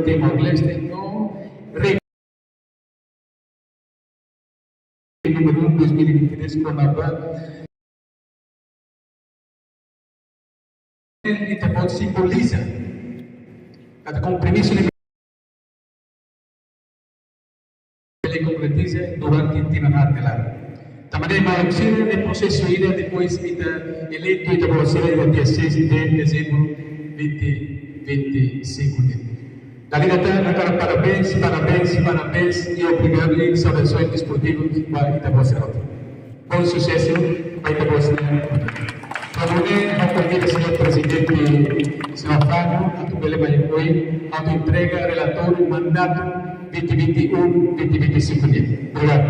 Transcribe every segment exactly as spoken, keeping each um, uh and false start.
Timor-Leste no rei número um dois mil e vinte e três, kona-ba ita pode simboliza katak kompromisu ne'e bele konkretiza durante tinan haat nia laran. Tanba ne'e maluk sira, ne'e prosesu ida, depois ita eleitu, ita-boot sira iha dia seis de dezembro vinte vinte e cinco ne'e. Dala ida tan hakarak parabéns, parabéns, parabéns, i obrigadu, i saudasaun desportiva ba ita-boot sira hotu. Bom susesu ba ita-boot sira. Agora, ha'u konvida señór Prezidente, señór Flávio, atu bele mai ohin, atu entrega relatóriu mandatu vinte vinte e um, vinte vinte e cinco nian. Obrigadu.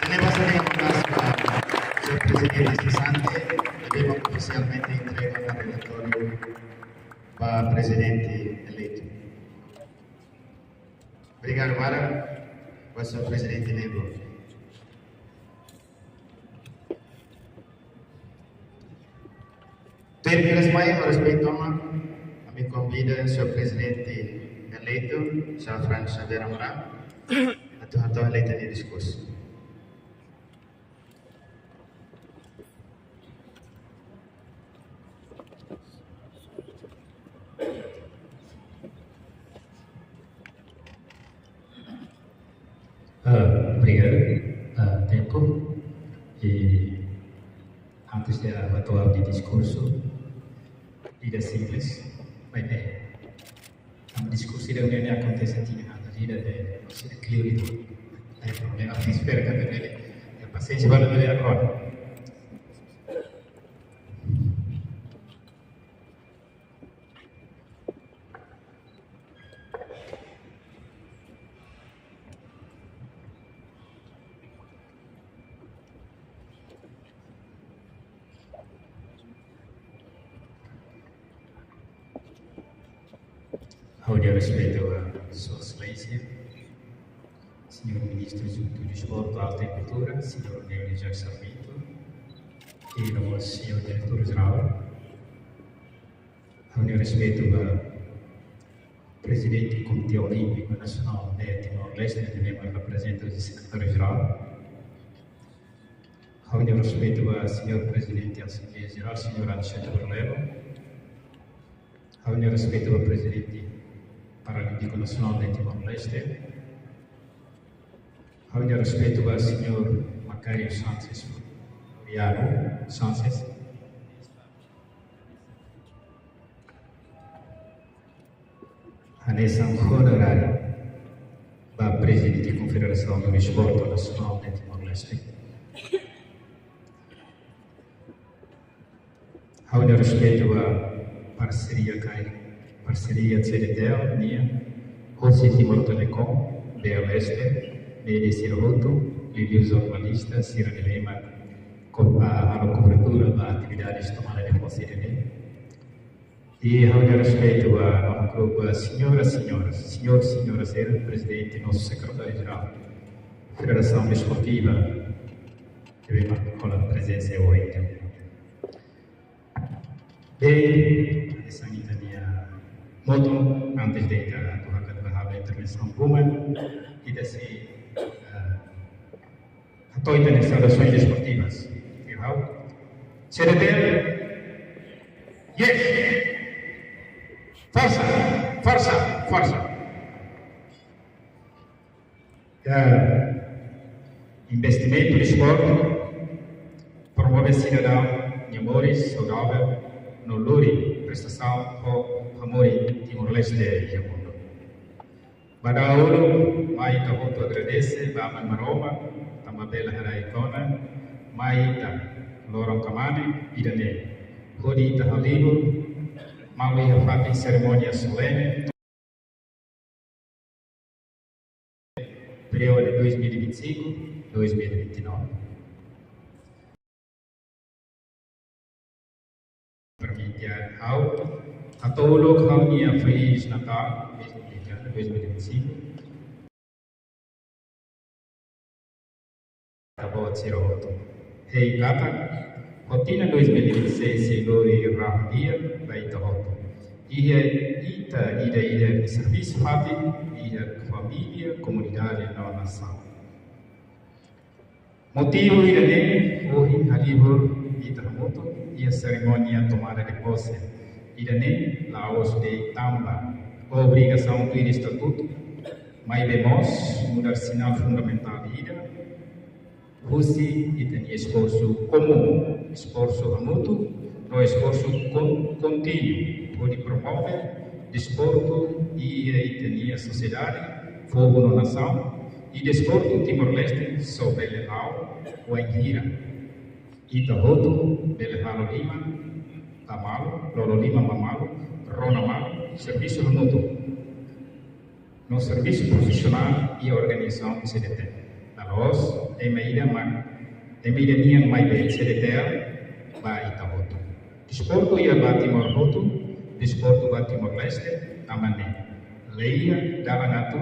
Ne'e basta, diga, señór Prezidente sesante, ne'ebé ofisialmente entrega relatóriu ba Prezidente eleitu. Obrigadu barak, ba señór Prezidente Negro. Tuir kedas mai, ho respeitu tomak, ami konvida señór Prezidente eleitu, señór Frank Xavier Amaral, atu hato'o ita-nia diskursu. Ah, obrigadu, ah, tempu. I antes de hato'o ha'u-nia diskursu, ida simples, maibé, ami diskute ida-ne'e akontese tinan atrás, ida-ne'e, sira kleur ida. Ai, problema, espera, ka bele, pasiénsia, bele, bele, agora. Ha'u-nia respeitu ba Sua Exelénsia, señór Ministru Adjuntu Desportu, Arte i Kultura, señór Nery Jacques Sarmento, i mós señór Diretór Jerál. Ha'u-nia respeitu ba Prezidente Komité Olímpiku Nasionál de Timor-Leste, ne'ebé mós reprezenta Sekretáriu Jerál. Ha'u-nia respeitu ba señór Prezidente Asembleia Jerál, señór Alexandre Borlelo. Ha'u-nia respeitu ba Prezidente Paralímpiku Nasionál de Timor-Leste. Ha'u-nia respeitu ba señór Macário Sanches, Floriano Sanches. Hanesan honoráriu ba Prezidente Konfederasaun Desportu Nasionál de Timor-Leste. Ha'u-nia respeitu ba parseria kai, parseria C D T L nian, hosi Timor Telecom, B L S T, ne'e sira hotu, liuliu jornalista sira ne'ebé mak ko-, ah, halo kobertura ba atividades tomada de posse ida-ne'e. I ha'u-nia respeitu ba, ba grupu, ah, señora, señora, señór, señora sira, prezidente, nosso secretário-geral, Federação Desportiva, ne'ebé mak hola prezensa ohin. Bem, ida-ne'e ita-nia motu, antes de ita atu hakat ba halo intervensaun ruma, ita sei, ah, hato'o ita-nia saudações desportivas. Errau? C D T L? Yes! Forsa! Forsa! Forsa! Ya, investimentu desportu, promove sidadaun nia moris saudavel, no lori prestasaun ho hamoris Timor-Leste iha mundu. Ba dahuluk, mai ita hotu agradese ba Aman Maromak, tanba bele haraik ona, mai ita loron kmanek ida-ne'e, hodi ita halibur, malu iha fatin serimónia solene, períodu dois mil e vinte e cinco, dois mil e vinte e nove. Permite ha'u hato'o uluk ha'u-nia Feliz Natal dois mil e vinte e cinco. Otsiro hotu. Hein katak, rotina dois mil e vinte e seis sei lori rahun-di'ak ba ita hotu. Iha ita ida-idak nia servisu fatin, iha família, komunidade no nasaun. Motivu ida-ne'e, ohin halibur ita hamutuk iha serimónia tomada de posse. Ida-ne'e la'ós de'it tanba obrigasaun tuir estatutu, maibé mós nu'udar sinál fundamentál ida husi ita-nia esforsu komún, esforsu hamutuk, no esforsu kon-, kontínu, hodi promove desportu iha ita-nia sosiedade, povu no nasaun, i desportu Timor-Leste só bele halo wainhira ita hotu bele halo liman ba malu, lolo liman ba malu, rona malu, servisu hamutuk no servisu profisionál iha organizasaun C D T. La'ós ema ida mak, ema ida nian, maibé C D T ba ita hotu. Desportu iha ba Timor hotu, desportu ba Timor-Leste, tanba ne'e laiha dalan atu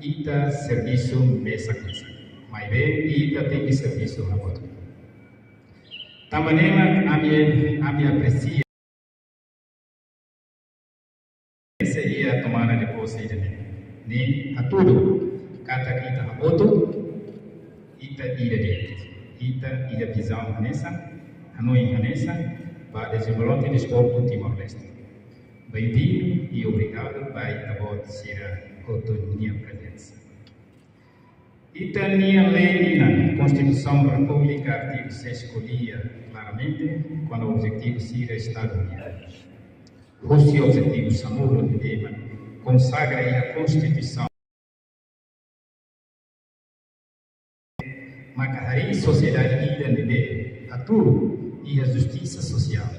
ita servisu mesak-mesak. Maibé ita tenke servisu hamutuk. Tanba ne'e mak ami, ami apresia esse iha tomada de posse ida-ne'e. Ne'e hatudu katak ita hamutuk, ita ida de'it. Ita iha vizaun hanesan, hanoin hanesan, ba dezenvolvimentu desportu Timor-Leste. Bem-vindu i obrigadu ba ita-boot sira hotu nia prezensa. Ita-nia lei nian, Konstituisaun Repúblika, artigu seis ko'alia klaramente kona-ba objetivu sira Estadu nian. Husi objetivu sanulu ne'ebé mak konsagra iha Konstituisaun, maka harii sosiedade ida ne'ebé hatuur iha justisa sosiál,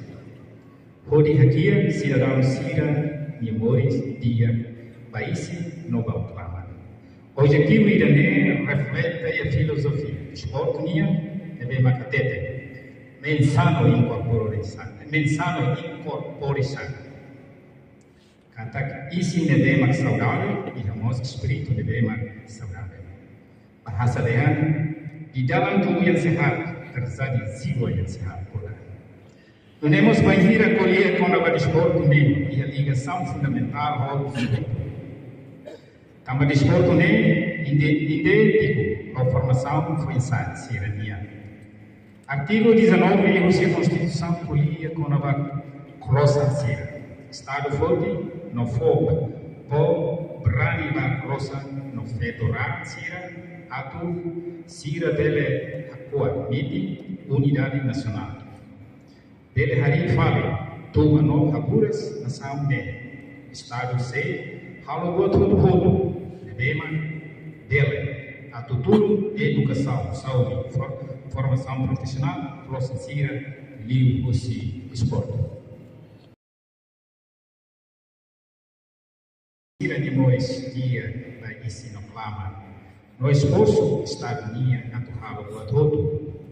hodi hakiak sidadaun sira-nia moris di'ak ba isin no ba klamar. Objetivu ida-ne'e reflete iha filozofia desportu nian ne'ebé mak hateten: mens sano in corpore sano, mens sano in corpore sano. Katak isin ne'ebé mak saudavel, iha mós espíritu ne'ebé mak saudavel. Bahasa dehan, di dalam tubuh yang sehat terjadi jiwa yang sehat pula. Nune'e mós bainhira ko'alia kona-ba desportu ne'e iha ligasaun fundamentál ho desportu. Tanba desportu ne'e inde-, idéntiku ho formasaun foin-sa'e sira-nian. Artigu dezanove husi Konstituisaun ko'alia kona-ba klosan sira. Estadu forte no fó, fó brani ba klosan no feto-raan sira atu sira bele hakuak metin unidade nasionál. Bele harii fali, tun no haburas nasaun ne'e. Estadu sei halo buat hotu-hotu ne'ebé mak bele atu tulun edukasaun, saúde, for-, formasaun profisionál, klosan sira liuhusi desportu. Sira-nia moris di'ak ba isin no klamar. No esforsu Estadu nian atu halo buat hotu,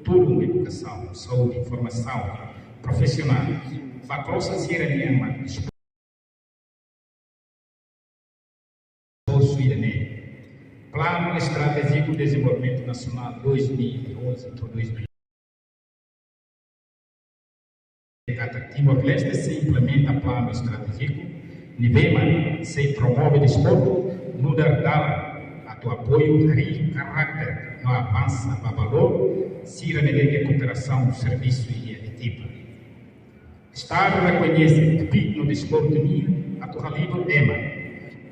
tulun edukasaun, saúde, formasaun profisionál ba klosan sira-nian mak esforsu ida-ne'e. Planu Estratéjiku Dezenvolvimentu Nasionál dois mil e onze to'o dois mil. Katak Timor-Leste sei implementa planu estratéjiku ne'ebé mak sei promove desportu nu'udar dalan atu apoiu harii karáter no avansa ba valór sira ne'ebé kooperasaun servisu iha ekipa. Estadu rekoñese kbiit no desportu nian atu halibur ema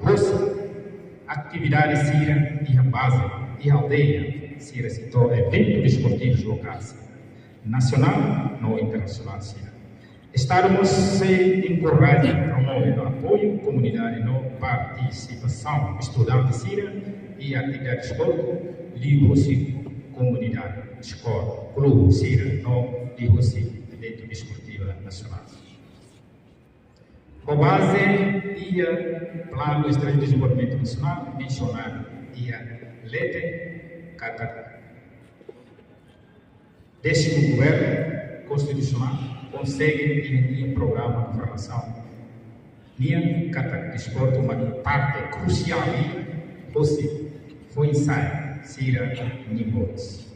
hosi atividade sira iha baze, iha aldeia sira, sei to'o eventu desportivu lokál sira, nasionál no internasionál sira. Estadu mós sei enkoraja, promove no apoiu komunidade no partisipasaun estudante sira iha atividade desportu liuhusi komunidade, eskola, klube sira no liuhusi eventu desportivu nasionál. Ho baze iha Planu Estratéjiku Dezenvolvimentu Nasionál mensionadu iha leten katak désimu Governu Konstitusionál konsege iha nia programa governasaun nian katak desportu mak parte krusiál ida hosi foin-sa'e sira-nia moris.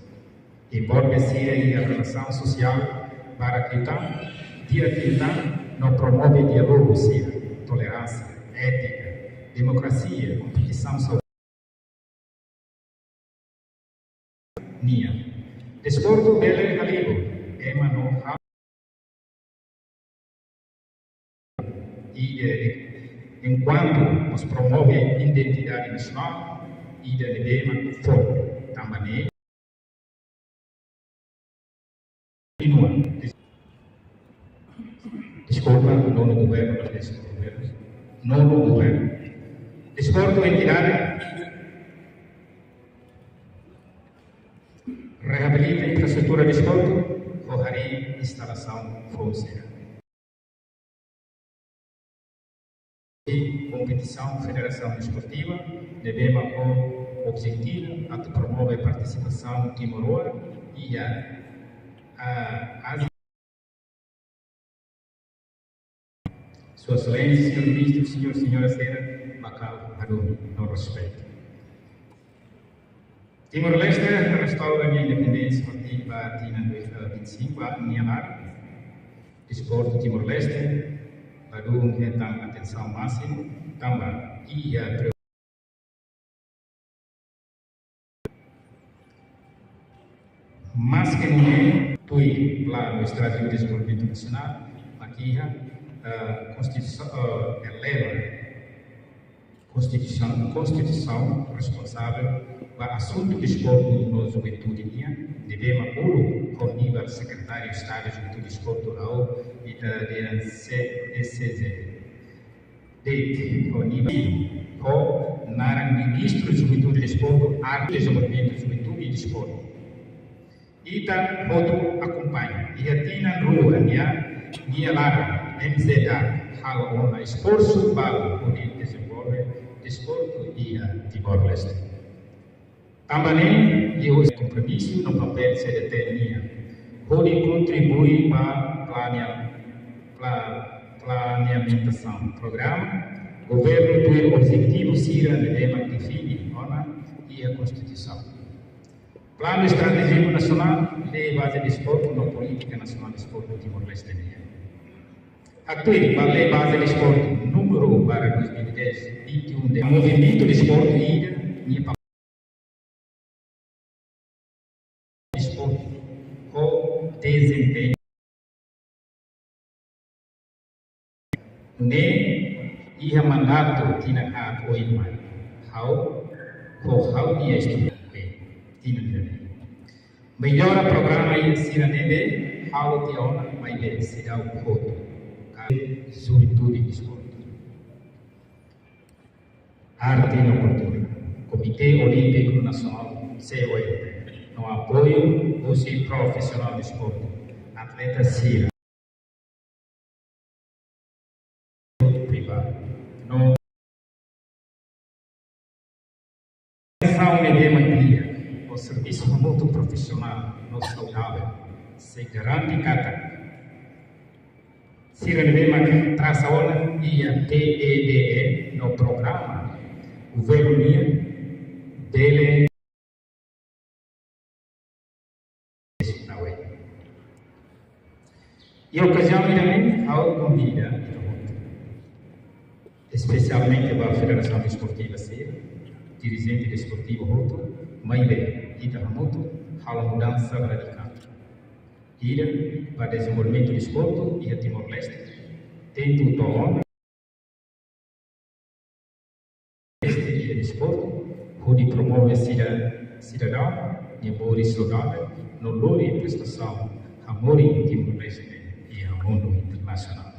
Envolve sira iha relasaun sosiál barak liután, di'ak liután, no promove diálogu sira, toleránsia, étika, demokrasia, kompetisaun saudável nian. Desportu bele halibur ema no halo ida, enkuantu mós promove identidade nasionál, ida ne'ebé mak forte, tanba ne'e kontinua. Deskulpa, nonu governu, deskulpa, nonu governu. Desportu, entidade, reabilita infraestrutura desportu, ho harii instalasaun foun sira. Kompetisaun federasaun desportiva, ne'ebé mak ho objetivu atu promove partisipasaun timoroan iha, ah, Ázia. Sua Exelénsia, Señór Ministru, Señór, Señora sira, baku hadomi no respeitu. Timor-Leste restaura nia independénsia a partir ba tinan dois mil e vinte e cinco, ba nia laran. Desportu Timor-Leste ladún hetan atensaun másimu, tanba iha maske nune'e tuir Planu Estratéjiku Dezenvolvimentu Nasionál, mak iha, eh, konstituisaun, eh, eleva konstituisaun, konstituisaun responsavel ba asuntu desportu no juventude nian, ne'ebé mak uluk ho nivel Sekretáriu Estadu Juventude Desportu, ha'u ita dehan S C J. De'it ho nivel, ho naran Ministru Juventude Desportu, Arte, Dezenvolvimentu Juventude i Desportu. Ita hotu akompaña. Iha tinan rua nia, nia laran, M Z A halo ona esforsu balu hodi dezenvolve desportu iha Timor-Leste. Tanba ne'e, iha kompromisu no papél C D T nian hodi kontribui ba plania-, pla-, planeamentasaun programa governu tuir objetivu sira ne'ebé mak define ona iha Konstituisaun. Planu Estratéjiku Nasionál, Lei Baze Desportu no Polítika Nasionál Desportu Timor-Leste nian. Atu ba Lei Baze Desportu númeru barra dois mil e dez, vinte e um de movimentu desportu ida, nia pa-, desportu ho dezempeñu. Ne'e iha mandatu tinan haat oin mai. Ha'u, ho ha'u-nia estudu tinan ne'e. Mellora programa sira ne'ebé halo tiha ona maibé seidauk hotu. Ka juventude desportu. Arte no kultura. Komité Olímpiku Nasionál, C O N, no apoiu husi profisionál desportu, atleta sira privadu. No atensaun ne'ebé mak di'ak, ho servisu hamutuk profisionál no saudável, sei garante katak sira ne'ebé mak trasa ona iha P E D E no programa governu nian bele. Iha okaziaun ida-ne'e, ha'u konvida ita hotu, espesialmente ba Federasaun Desportiva sira, dirijente desportivu hotu, maibé ita hamutuk halo mudansa radikál ida ba dezenvolvimentu desportu iha Timor-Leste, tentu to'o ona este iha desportu, hodi promove sida-, sidadaun nia moris saudável, no lori prestasaun hamoris Timor-Leste iha mundu internasionál.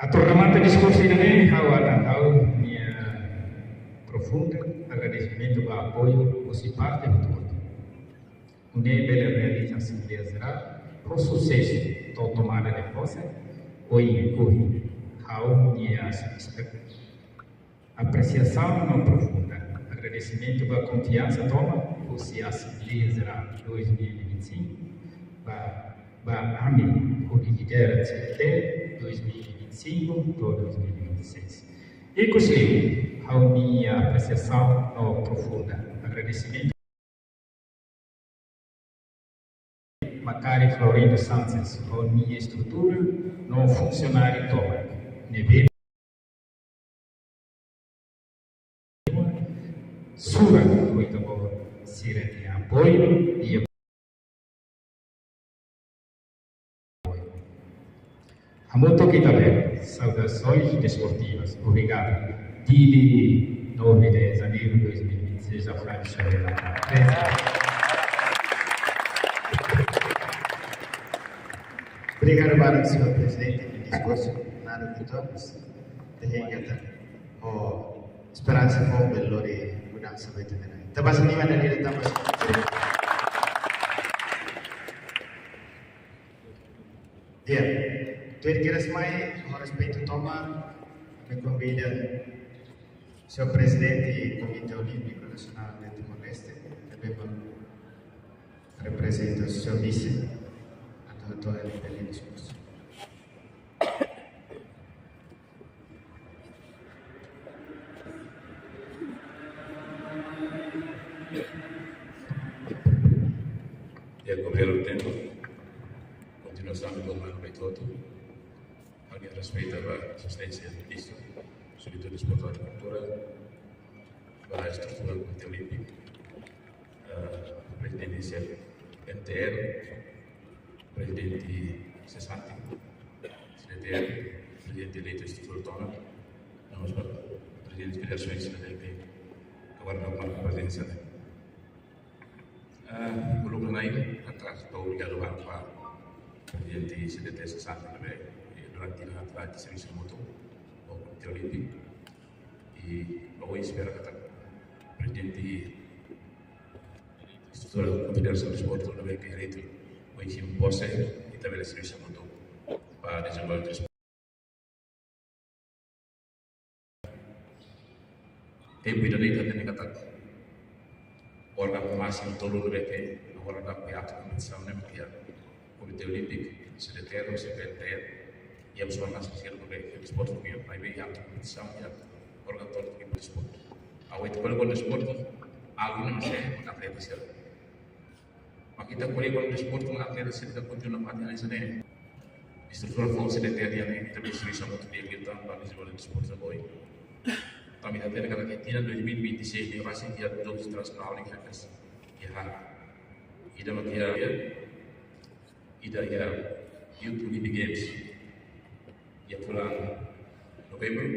Atu remata diskursu ida-ne'e, ha'u atan ha'u-nia profundu agradesimentu ba apoiu husi parte hotu-hotu. Nune'e bele realiza Asembleia Jerál ho susesu to'o tomada de pose, ohin ohin. Ha'u-nia espe-, apresiasaun no profunda agradesimentu ba konfiansa tomak husi Asembleia Jerál dois mil e vinte e cinco, ba, ba ami hodi lidera C D T dois mil e vinte e cinco to'o dois mil e vinte e seis. Ikusliu, ha'u-nia apresiasaun no profunda agradesimentu Kari Florindo Santos, ho nia estrutura no funsionáriu tomak. Ne'ebé sura, muito bom, sira-nia apoiu, e hamutuk ita bele, saudações desportivas. Obrigadu. Dili, nove de janeiro de dois mil e vinte e seis, a França. Obrigadu barak, señór Prezidente, pela diskursu, nada de toques, de regata, o esperansa fó bele lori mudansa ba ita-nia rai. Ita basa nia mana lida tanba. Di'ak. Tuir kedas mai, ho respeitu tomak, ami konvida señór Prezidente Komité Olímpiku Nasionál de Timor-Leste, ne'ebé reprezenta señór Vise, atu hato'o nia diskursu. Di'ak, governu tempu, kontinuasaun do governu Betoto, ha'u-nia respeitu ba Sua Exelénsia Ministru, Subdiretór Desportu no Kultura, ba estrutura Komité Olímpiku, eh, Prezidente C N T R, Prezidente sesante, C D T R, Prezidente eleitu estrutura tomak, no mós ba Prezidente Federasaun, Prezidente Kabar Normal Prezidensiál. Ah, uluk nanain, ha'u hato'o obrigadu ba Prezidente C D T sesante ne'ebé, eh, durante tinan atu servisu hamutuk ho Komité Olímpiku. I ha'u espera katak Prezidente estrutura Konfederasaun Desportu ne'ebé ke eleitu, ha'u espera katak ita bele servisu hamutuk ba dezenvolve desportu. Tempu ida-ne'e ita hatene katak órgaun másimu tolu ne'ebé ke, órgaun ne'ebé atu kompetisaun ne'e mak iha Komité Olímpiku, C D T R, C P N T R, iha órgaun sosiál ne'ebé ke desportu ke, maibé iha kompetisaun iha órgaun tolu ke desportu. Ha'u ita ko'alia kona-ba desportu, alun ne'e mak atleta sira. Mak ita ko'alia kona-ba desportu, mak atleta sira kontinua fatin hanesan ne'e. Estrutura foun C D T R nian ne'e, ita bele servisu hamutuk di'ak liután ba dezenvolve desportu ohin. Tanba ita hatene katak iha tinan dois mil e vinte e seis ne'e rasik iha Jogus Internasionál iha Haiti. Iha Haiti. Ida mak iha, ida iha Youth Olympic Games iha fulan Novembru.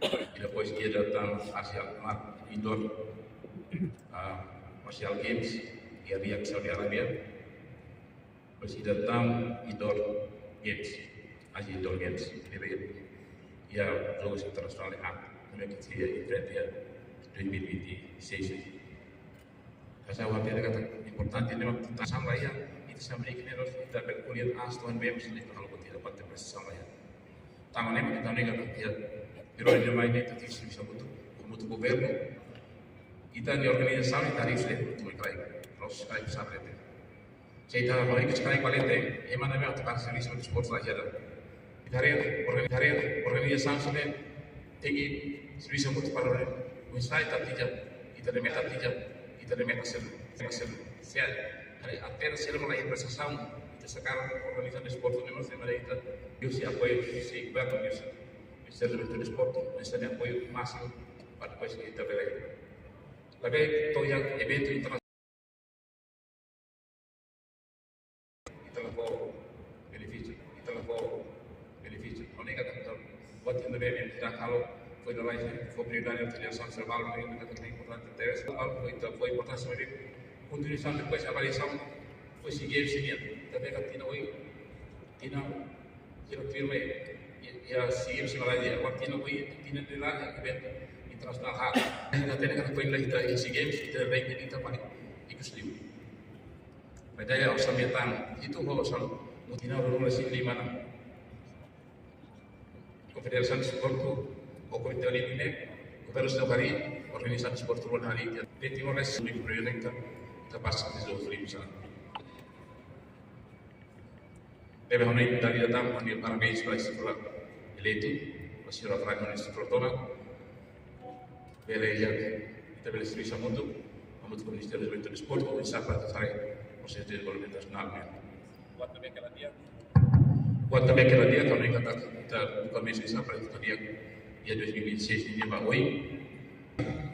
I depois iha ida tan Asia Mar Indoor, ah, Martial Games iha Riyadh, Saudi Arabia. Depois ida tan Indoor Games, Asia Indoor Games. Ne'ebé iha Jogus Internasionál iha, ne'ebé ke sei iha dois mil e vinte e seis. Katak ha'u hatene katak importante ne'e mak ita sasán la iha, ita sasán ne'e ke ne'e loos, ita bele ko'alia aas to'o oin, maibé ita halo buat ida, parte prestasaun la iha. Tanba ne'e mak ita hatene katak iha, pero ida mai ne'e ita tenke servisu hamutuk, hamutuk governu, ita-nia organizasaun, ita haree se hamutuk mai kraik, loos kraik besar de'it. Se ita haree ke kraik valente, ema ne'ebé atu halo servisu desportu la iha. Ita haree, organi-, haree organizasaun sira tenke servisu hamutuk para oinsá ita atu iha, ita-nia meta atu iha, ita-nia meta selu, meta selu. Se haree atleta sira mak la iha prestasaun, ita sekarang organiza desportu ne'e mak se mara ita, husi apoiu, husi governu, husi Ministériu Desportu, husi apoiu másimu, para depois ita bele. Labele to'o iha eventu internasionál. Ita la fó benefísiu, ita la fó benefísiu. Ha'u hatene katak buat ida ne'ebé ita halo foin lalais, fó prioridade ba selesaun nasionál, ha'u hatene katak importante tebes. Halo foin, ita fó importánsia ba kontinuasaun, depois avaliasaun, depois sira-nia, sira-nia. Ita bele katak tinan oin, tinan, tinan tuirmai, iha, iha sira-nia, sira-nia, agora tinan oin, tinan ida-ne'e iha eventu internasionál. Ha'u hatene katak foin lalais ita iha SEA Games, ita ranking ita paling ikus liu. Maibé orsamentu ita ho orsamentu mutinau rua-nulu-resin-lima ona. Konfederasaun Desportu, ho Komité Olímpiku ne'e, governu seidauk harii, organizasaun desportu la harii, ita, ita Timor-Leste, Olímpiku Rio ne'e, ita, ita pasa ke Jogus Olímpiku sira. Ne'ebé ha'u hanoin dala ida tan, ha'u hanoin parabéns ba estrutura eleitu, ba señór Franco no estrutura tomak. Bele iha, ita bele servisu hamutuk, hamutuk ho Ministériu Juventude Desportu, oinsá atu haree prosesu dezenvolvimentu nasionál ne'e. Kuandu bele dia, kuandu bele dia, kalau ingat tak, kita buka mesa sampai itu dia, dia dua ribu dua puluh enam ini ba oin.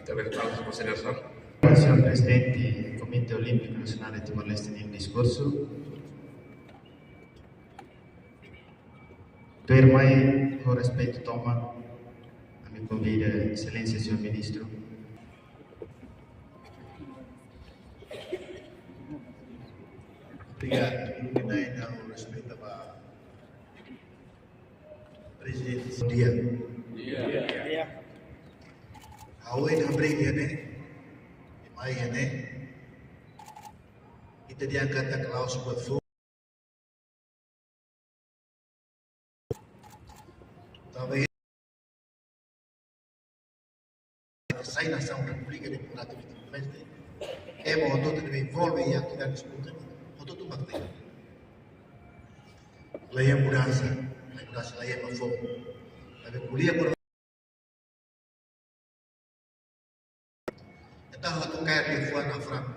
Kita beri tahu konsiderasaun. Señór Prezidente Komité Olímpiku Nasionál de Timor-Leste nia diskursu. Tuirmai, ho respeitu tomak, ami konvida Exelénsia Señór Ministru. Obrigadu. Ida-ne'e ho respeitu ba Prezidente. Dia. Ha'u hakarak hamriik iha ne'e, mai iha ne'e. Ita dehan katak la'ós buat foun. Tanba sai nasaun Repúblika Demokrátika Timor-Leste, ema hotu-hotu ne'ebé envolve iha atividade desportivu, hotu-hotu mak dehan. La iha mudansa, la iha mudansa, la iha ema foun. Tapi ko'alia por Entaun, la toka di fuan na Franco,